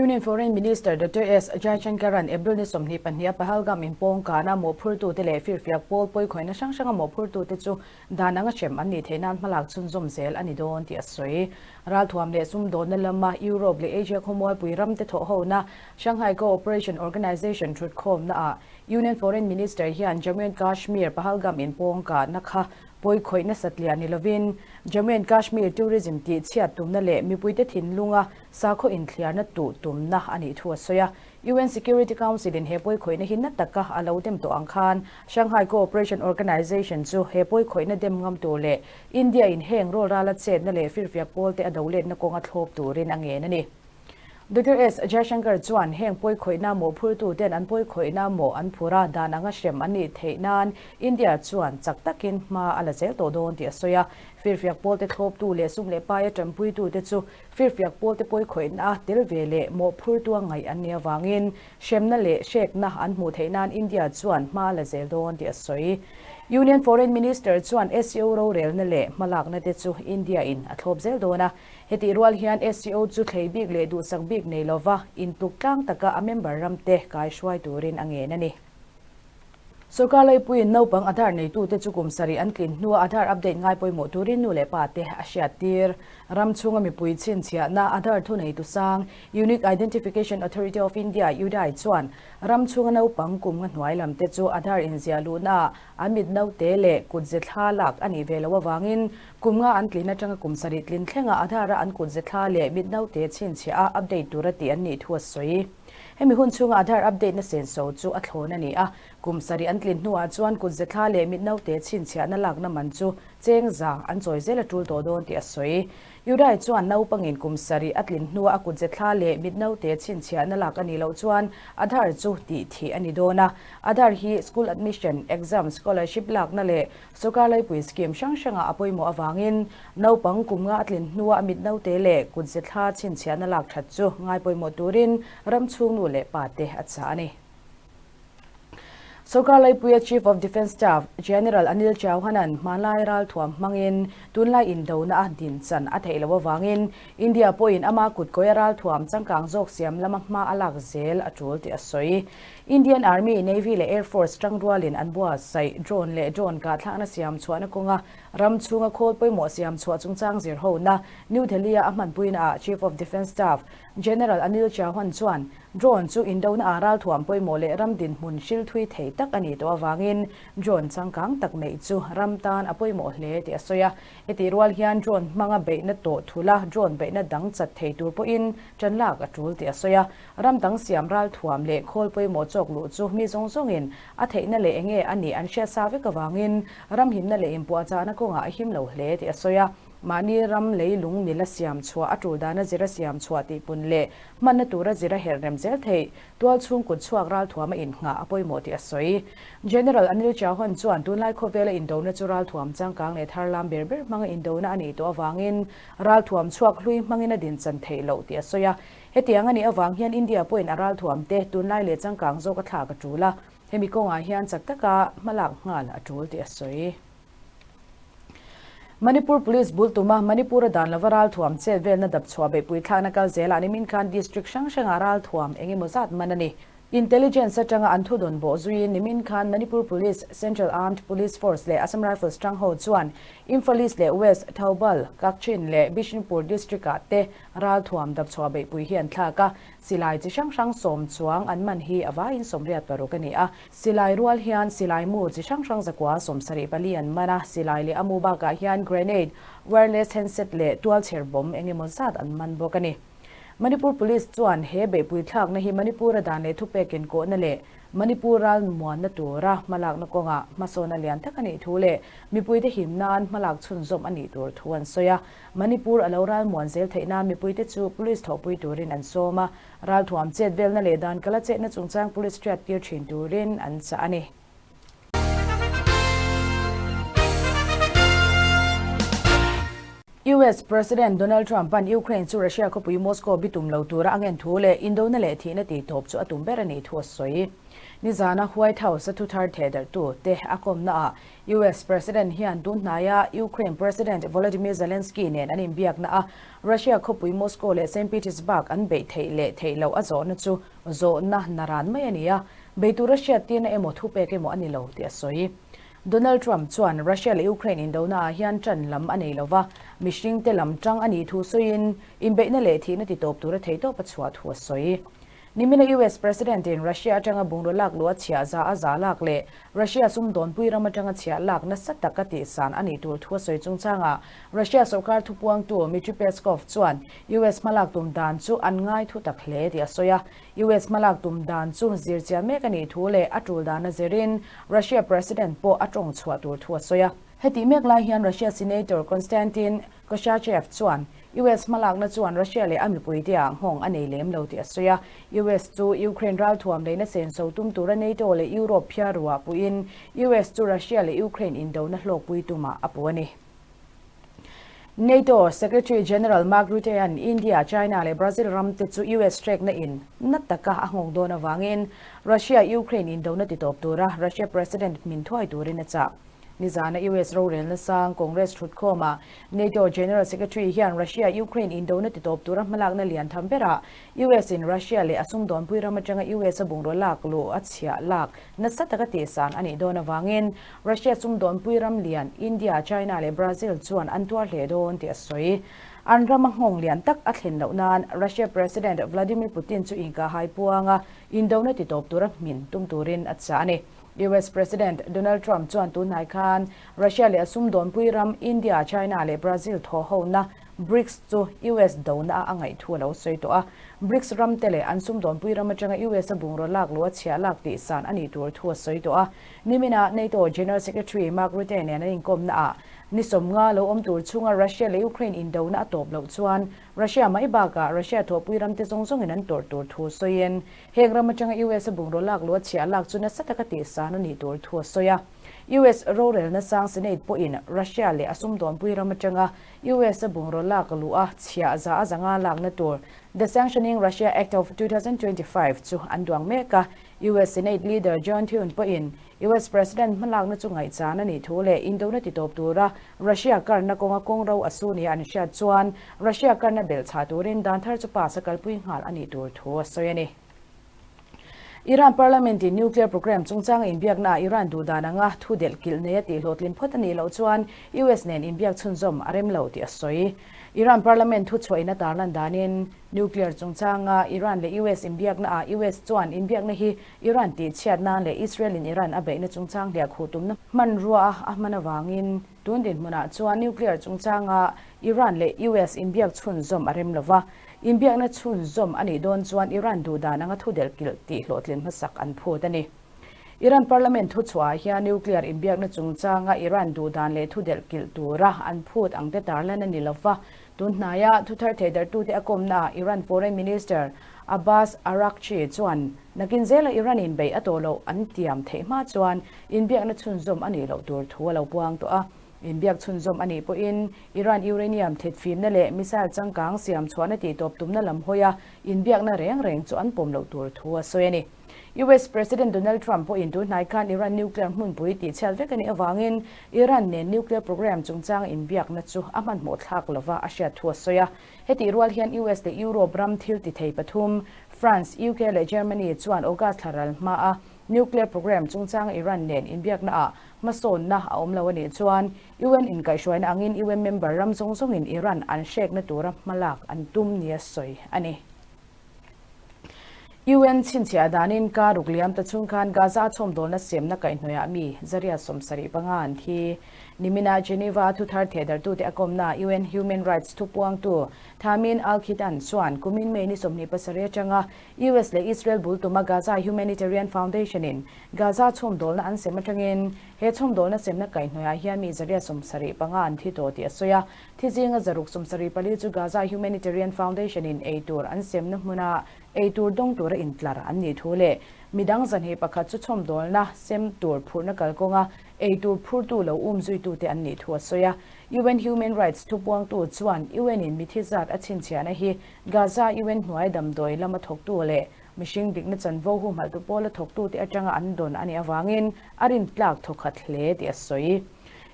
Union Foreign Minister Doctor S. Jaishankar-a'n April ni 22 a Pahalgam inpawng kana mawhphurtute leh firfiak pawl pawikhawihna hrang hranga mawhphurtute chu dan anga hrem an nih theih nan hmalak chhunzawm zel a ni dawn tih a sawi. Ralthuam leh sumdawnna lama Europe leh Asia khawmualpui ramte thawhhona Shanghai Cooperation Organization thutkhawmnaah Union Foreign Minister hian Jammu and Kashmir Pahalgam inpawng kahna kha pawikhawih nasat lian ni lovin Jammu and Kashmir tourism tih chhiat tumna leh mipuite thinlunga sakhaw inthliarna tuh tumna a nih thu a sawi a. UN Security Council in he pawikhawihna hi na taka a lo dem tawh ang khan Shanghai Cooperation Organization chu he pawikhawihna dem ngam tur leh India in heng rawlrala chetna leh firfiak pawlte a doletna kawnga thlawp turin a ngen a ni. Doctor S. Jaishankar chuan heng pawikhawihna mawhphurtu ten an pawikhawihna mawh an phur a, dan anga hrem an nih theih nan India chuan chak takin hma a la zel tawh dawn tih a sawi a. Firfiak pawlte thlawptu leh sum leh paia tanpuitute chu firfiak pawlte pawikhawihna a tel ve leh mawhphurtu a ngaih an nih avangin hremna leh hrekna an hmuh theih nan India chuan hma a la zel dawn tih a sawi. Union Foreign Minister chuan SCO rorelna leh hmalakna te chu India in a thlawp zel dawn a. Hetih rual hian SCO chu thlei bik leh duhsak bik nei lova intluk tlang taka a member ramte kaihruai turin a ngen a ni. Sorkar leipuiin naupang Aadhaar neitute chu kum sarih an tlin hnua Aadhaar update ngai pawimawh turin nu leh pa te a hriattir. Ram chhunga mipui chhinchhiahna Aadhaar thuneitu sang Unique Identification Authority of India, UIDAI, chuan ram chhunga naupang kum nga hnuai lam te chu Aadhaar inziah luhnaah an mit naute leh kutze thla lak a nih ve loh avangin Kum nga an tlin atanga kum sarih tlin thlenga Aadhaar-a an kutze thla leh mit naute chhinchhiah a update tura tih an nih thu a sawi. Hemi hun chhunga Aadhaar update na senso chu a thlawn a ni a, kum sarih an tlin hnuah chuan kutze thla leh mit naute chhinchhiahna lakna man chu cheng za an chawi zel a tul tawh dawn tih a sawi. Urai chuan naupangin kum sarih a tlin hnua a kutze thla leh mit naute chhinchhiahna lak a nih loh chuan Aadhaar chu tih thih a ni dawn a. Aadhaar hi school admission, exam, scholarship lakna leh Sorkar laipui scheme hrang hrangah a pawimawh avangin naupang kum nga a tlin hnua a mit naute leh kutze thla chhinchhiahna lak that chu ngai pawimawh turin ram chhung nu leh pa te a chah a ni. Sorkar laipuia Chief of Defence Staff General Anil Chauhan-a'n hmanlai ralthuam hmangin tunlai indona a din chan a theih loh avangin India pawhin ama kutkawia ralthuam changkang zawk siam lama hma a lak zel a tul tih a sawi. Indian Army, Navy leh Air Force tangrualin an buatsaih drone leh drone kahthlakna siam chhuahna kawnga ram chhunga khawl pawimawh siam chhuah chungchang zirhona New Delhi-a a hmanpuinaah Chief of Defence Staff General Anil Chauhan chuan drone chu indona ah ralthuam pawimawh leh ram dinhmun hril thui thei tak a nih tawh avangin drone changkang tak neih chu ram tan a pawimawh hle tih a sawi a. Hetih rual hian drone hmanga beihna tawh thula drone beihna dang chat thei tur pawhin tan lak a tul tih a sawi a. Ram dang siam ralthuam leh khawl pawimawh chawk luh chu mi zawng zawngin a theihna leh enge a nih an hriat sa vek avangin ram himna leh inpuahchahna kawngah a him lo hle tih a sawi a. Mahni ram leilung mila siam chhuah a tul dana zira siam chhuah tihpun leh hmanna tura zira herh rem zel theih tual chhung kut chhuak ralthuam a innghah a pawimawh tih a sawi. General Anil Chauhan chuan tunlai khawvela indona chu ralthuam changkang leh tharlam ber ber hmanga indona a nih tawh avangin ralthuam chhuak hlui hmangin a dinchan theih loh tih a sawi a. Hetiang a nih avang hian India pawhin a ralthuam te tunlai leh changkang zawk a thlak a tul a, hemi kawngah hian chak taka hmalak nghal a tul tih a sawi. Manipur Police bul tuma Manipur-a dan lova ralthuam chet velna dap chhuah beihpui thlakna kal zelah nimin khan district hrang hrangah ralthuam eng emaw zat man a ni. Intelligence atanga an thudawn bawh zuiin nimin khan Manipur Police, Central Armed Police Force leh Assam Rifles tang ho chuan Imphal East leh West, Thoubal, Kakching leh Bishnupur district-ah te ralthuam dapchhuah beihpui hi an thlak a, silai chi hrang hrang sawm chuang an man hi a vaiin 86 a ni a. Silai rual hian silai mu chi hrang hrang zakua 74 an man a, silai leh a mu bakah hian grenade, wireless handset leh tualchher bomb eng emaw zat an man bawk a ni. Manipur Police chuan he beihpui thlakna hi Manipur-a dan leh thupek inkawhna leh Manipur ral muanna tura hmalakna kawngah hmasawnna lian tak a nih thu leh mipuite him nan hmalak chhunzawm a nih tur thu an sawi a. Manipur a lo ral muan zel theih nan mipuite chu Police thawhpui turin an sawm a, ralthuam chet velna leh dan kala chetna chungchang Police hriattir thin turin an chah a ni. US President Donald Trump-a'n Ukraine chu Russia khawpui Moscow bitum lo tura a ngen thu leh indona leh thihna tihtawp chu a tum ber a nih thu a sawi. Nizana White House-a thuthar thehdarhtu te a kawmnaah US President hian tun hnaia Ukraine President Volodymyr Zelensky nen an inbiakna a, Russia khawpui Moscow leh Saint Petersburg an beih theih leh theih loh a zawhna chu zawhna naran mai a ni a, bei tura hriattirna emaw thupek emaw a ni lo tih a sawi. Donald Trump chuan Russia leh Ukraine indona ah hian ṭan lam a nei lova, mihringte lam ṭang a nih thu sawiin inbeihna leh thihna titawp tura theihtawp a chhuah thu a sawi. Nimina US President in Russia atanga bungraw lak luh a chhiah za a za lak leh Russia sumdawnpui ram atanga chhiah lak nasa taka tihsan a nih tur thu a sawi chungchangah Russia sorkar thupuangtu Dmitry Peskov chuan US hmalak tum dan chu an ngai thu tak hle tih a sawi a. US hmalak tum dan chu zirchian mek a nih thu leh a tul dana zirin Russia President pawh a tawng chhuah tur thu a sawi a. Hetih mek lai hian Russia Senator Konstantin Kosachev chuan US hmalakna chuan Russia leh a mipuite ah nghawng a nei lem lo tih a sawi a. US chu Ukraine ralthuam leina senso tum tura NATO leh Europe phiarruah puiin US chu Russia leh Ukraine indona hlawkpui tumah a puh a ni. NATO Secretary General Mark Rutte-a'n India, China leh Brazil ramte chu US trekna in na taka a nghawng dawn avangin Russia-Ukraine indona titawp tura Russia President min thuai turin a chah. Nizana US rorelna sang Congress thutkhawmah NATO General Secretary hian Russia-Ukraine indona titawp tura hmalakna lian tham berah US in Russia leh a sumdawnpui ram atanga US a bungraw lak luh a chhiah lak nasa taka tihsan a nih dawn avangin Russia sumdawnpui ram lian India, China leh Brazil chuan an tuar hle dawn tih a sawi. An rama nghawng lian tak a thlen loh nan Russia President Vladimir Putin chu inkahhai puanga indona titawp tura hmin tum turin a chah a ni. US President Donald Trump chuan tunhnai khan Russia leh a sumdawnpui ram India, China leh Brazil thawhhona BRICS chu US dona a ngaih thu a lo sawi tawh a. BRICS ramte leh an sumdawnpui ram atanga US a bungraw lak luh a chhiah lak tih san a nih tur thu a sawi tawh a. Niminah NATO General Secretary Mark Rutte nen an inkawmnaah ni 50 lo awm tur chhunga Russia leh Ukraine indona a tawp loh chuan Russia mai bakah Russia thawhpui ramte zawng zawngin an tawrh tur thu sawiin Heng ram atanga US a bungraw lak luh a chhiah lak chu nasa taka tihsan a nih tur thu a sawi a. US rorelna sang Senate pawhin Russia leh a sumdawnpui ram atanga US a bungraw lak luh a chhiah za a zanga lakna tur The Sanctioning Russia Act of 2025 chu an duang mek a. US Senate Leader John Thune pawhin US President hmalakna chu ngaihchan a nih thu leh indona titawp tura Russia karna kawnga kawngro a su nia an hriat chuan Russia karna belhchhah turin dan thar chu pass a kalpui nghal a nih tur thu a sawi a ni. Iran Parliament in nuclear program chungchanga inbiaknaah Iran duhdan anga thu delh kilh nei a tih hlawhtlin phawt a nih loh chuan US nen inbiak chhunzawm a rem lo tih a sawi. Iran Parliament thuchhuahin a tarlan danin nuclear chungchanga Iran leh US inbiaknaah US chuan inbiakna hi Iran tihchhiat nan leh Israel in Iran a beihna chungchang hliah khuh tumna hmanrua a hman avangin tun dinhmunah chuan nuclear chungchanga Iran leh US inbiak chhunzawm a rem lova. Inbiakna chhunzawm a nih dawn chuan Iran duhdan anga thudelh kilh tih hlawhtlin hmasak an phut a ni. Iran parliament thuchhuahah hian nuclear inbiakna chungchanga Iran duhdan leh thudelh kilh tura an phut ang te tarlan a ni lova. Tun hnaia thuthar theidarhtute a kawmnaah Iran Foreign Minister Abbas Araghchi chuan nakin zela Iran in beih a tawh loh an tiam theih hma chuan inbiakna chhunzawm a nih loh tur thu a lo puang tawh a. Inbiak chhunzawm a nih pawhin Iran uranium thetfimna leh missile changkang siam chhuahna tihtawp tumna lam hawia inbiakna reng reng chu an pawm loh tur thu a sawi a ni. US President Donald Trump pawhin tun hnai khan Iran nuclear hmunpui tihchhiat vek a nih avangin Iran nen nuclear program chungchanga inbiakna chu a hmanhmawh thlak lova a hriat thu a sawi a. Hetih rual hian US leh Europe ram thil ti thei pathum, France, UK leh Germany chuan August thla ral hmaa nuclear program chungchanga Iran nen inbiaknaah hmasawnna a awm lo a nih chuan UN inkaihhruaina angin UN member ram zawng zawngin Iran an hrekna tura hmalak an tum nia sawi a ni. UN chhinchhiah danin kar ruk liam ta chhung khan Gaza a chhawmdawlna semna kaihhnawihah mi zaria 75 an thi. Nimina Geneva thuthar thehdarhtute a kawmna UN Human Rights thupuangtu Thamin Al-Khitan chuan kumin May ni 27 atanga US leh Israel bul tuma Gaza Humanitarian Foundation-in Gaza chhawmdawlna an sem atangin he chhawmdawlna semna kaihhnawihah hian mi zaria 75 an thi tawh tih a sawi a. Thi zinga 674 chu Gaza Humanitarian Foundation-in ei tur an semna hmuna ei tur dawng tura intlar an nih thu leh midang 201 chu chhawmdawlna sem tur phurhna kalkawnga ei tur phurtu lo um zuitute an nih thu a sawi a. UN Human Rights thupuangtu chuan UN-in mithi zat a chhinchhiahna hi Gaza UN hnuai damdawi lama thawktu leh Mihring dikna chanvo humhalhtu pawla thawktute atanga an dawn a nih avangin a rintlak thawkhat hle tih a sawi.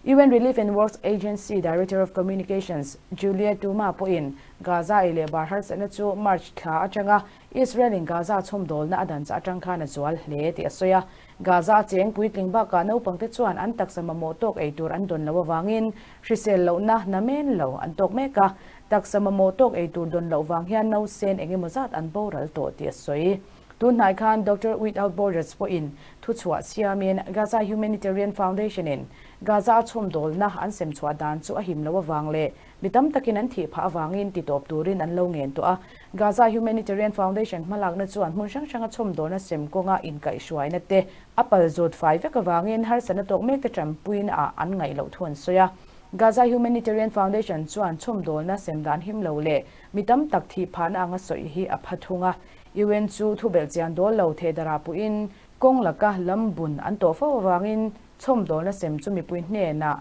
UN Relief and Works Agency Director of Communications Juliet Duma pawhin Gaza ei leh bar harsatna chu March thla atanga Israel-in Gaza chhawmdawlna a dan chah atang khan a zual hle tih a sawi a. Gaza a cheng puitling bakah naupangte chuan an taksa mamawh tawk ei tur an dawn loh avangin hrisel lohna namen lo an tawk mek a. Taksa mamawh tawk ei tur dawn loh vang hian nausen eng emaw zat an boral tawh tih a sawi. Tun hnai khan Doctor Without Borders pawhin thuchhuah siamin Gaza Humanitarian Foundation-in Gaza a chhawmdawlna an semchhuah dan chu a him loh avang leh Mi tam takin an thih phah avangin titawp turin an lo ngen tawh a. Gaza Humanitarian Foundation hmalakna chuan hmun hrang hranga chhawmdawlna sem kawnga inkaihhruaina te a pal zawt fai vek avangin harsatna tawk mek te tanpuina ah an ngaih loh thu an sawi a. Gaza Humanitarian Foundation chuan chhawmdawlna sem dan him lo leh mi tam tak thih phahna anga sawi hi a pha thung a. UN chu thubelh chian dawl lo thehdarah puhin kawng laka lam bun an tawh fo avangin chhawmdawlna sem chu mipui hnenah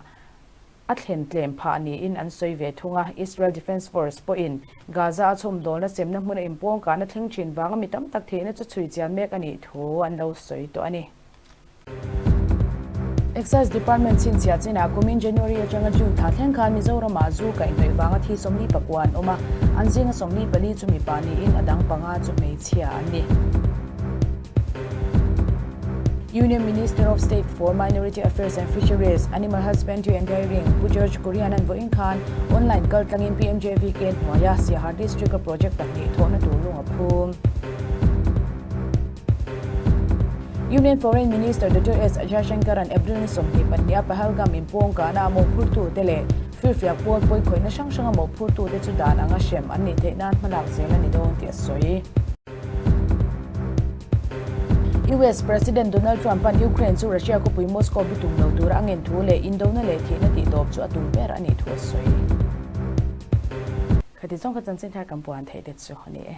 a thlen tlem phah niin an sawi ve thung a. Israel Defense Force pawhin Gaza a chhawmdawlna semna hmuna inpawngkahna thleng thin vanga mi tam tak theihna chu chhui chian mek a nih thu an lo sawi tawh a ni. Excise Department chhinchhiah chinah kumin January atanga June thla thleng khan Mizoramah zu kaihhnawih vanga thi 49 an awm a, an zinga 44 chu mipa niin a dang panga chu hmeichhia an ni. Union Minister of State for Minority Affairs and Fisheries, Animal Husbandry and Dairying, Pu George Kurian-a'n vawiin khan online kaltlangin PMJVK hnuaia Siaha District-a project pahnih thawhna tur lung a phum. Union Foreign Minister Doctor S. Jaishankar-a'n April ni 22 a Pahalgam inpawngkahna a mawhphurtute leh firfiak pawl pawikhawihna hrang hranga mawhphurtute chu dan anga hrem an nih theih nan hmalak zel a ni dawn tih a sawi. US President Donald Trump-a'n Ukraine chu Russia khawpui Moscow bitum lo tura a ngen thu leh indona leh thihna tihtawp chu a tum ber a nih thu a sawi. Khati zawng kha chanchin thar kan puan theih te chu a ni e.